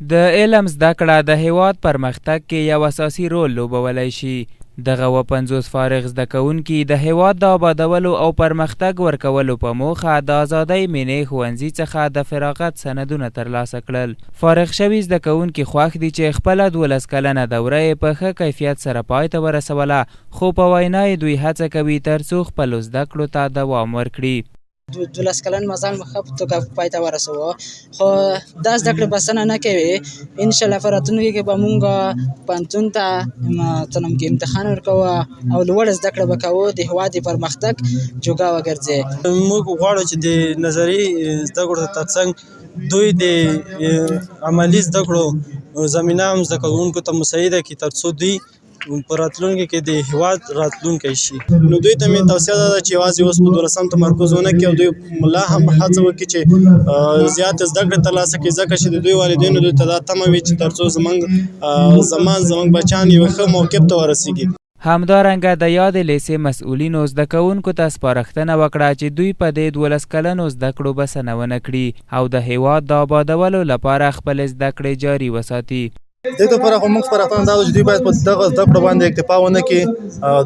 د علم زده کړه د هېواد پرمختګ کې یو اساسي رول لوبولی شي. دغه 57 فارغ زده کوونکي د هېواد د آبادولو او پرمختګ ورکولو په موخه د ازادۍ مینې ښوونځي څخه د فراغت سندونه ترلاسه کړل. فارغ شوي زده کوونکي خوښ دي چې خپله 12 کلنه دوره یې په ښه کیفیت سره پای ته ورسوله، خو په وینا یې دوی هڅه کوي ترڅو خپلو زده کړو ته دوام ورکړي. 12 کلن مزل مو ښه په توګه پای ته ورسوو، خو دا زده کړې بسنه نه کوي. انشاءالله په راتلونکي کې به مونږ پوهنتون ته کې امتحان ورکوو او لوړه زده کړه به کوو، د هېواد د پرمختګ جوګه وګرځي. موږ غواړو چې د نظري زده کړو ترڅنګ دوی د عملي زده کړو زمینه هم زده کوونکو ته مساعده کړي، ترڅو دوی په راتلونکي کې د هیواد راتلونکی شي. نو دوی ته مې توصیه ده چې یوازې اوس په دولسم تمرکز ونه کړي او دوی لا هم هڅه وکړي چې زیات زده کړې ترلاسه کړي، ځکه چې د دوی والدینو دوی ته دا تمه وي چې ترڅو زمونږ زمان زمونږ بچیان یو ښه موقف ته ورسیږي. همدارنګه د یادې لیسې مسؤلینو زده کوونکو ته سپارښتنه وکړه چې دوی په دې 12 کلنو زده کړو بسنه ونه کړي او د هیواد د آبادولو لپاره خپلې زده کړې جاري وساتي. دې لپاره خو موږ سپارښتنه دا ده چې دوی باید په دغه زده کړو باندې اکتفا ونه کړي،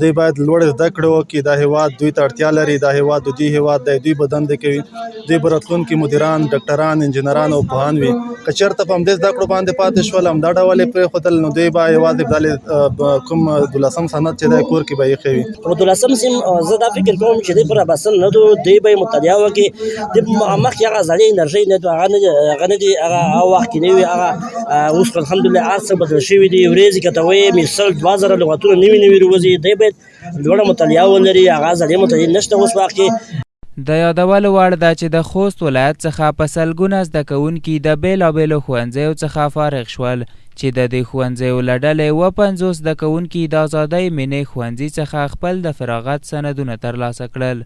دوی باید لوړې زده کړې وکړي. دا هیواد دوی ته اړتیا لري، دا هیواد د دوی هیواد دی، دوی به دندې کوي، دوی به راتلونکي مدیران، ډاکټران، انجینران او پوهان وي. که چېرته په همدې زده کړو باندې پاتې شول، همدا ډول یې پرېښودل، نو دوی به یوازې کوم دولسم سند چې دی کور کې به یې ایښی وي. په دولسم سیم زه دا فکر کوم چې دوی پر بسنه نه دو، دوی به یې مطالعه وکړي. د مخکې هغه زړې انرژۍ نه دو، هغه نه دي، هغه وخت کې نه وي، هغه اوس الحمدلله هر څه بدل شوي دي. ورځې که ته وایې مثال 2000 لغتونه نوي نوي راوځي، دی باید لوړه مطالعه ولري، هغه زړې مطالعې نشته اوس وخت کې. د یادولو وړ ده چې د خوست ولایت څخه په سلګونه زده کوونکي د بېلابېلو ښوونځیو څخه فارغ شول، چې د دې ښوونځیو له ډلې 57 زده کوونکي د ازادۍ مینې ښوونځي څخه خپل د فراغت سندونه ترلاسه کړل.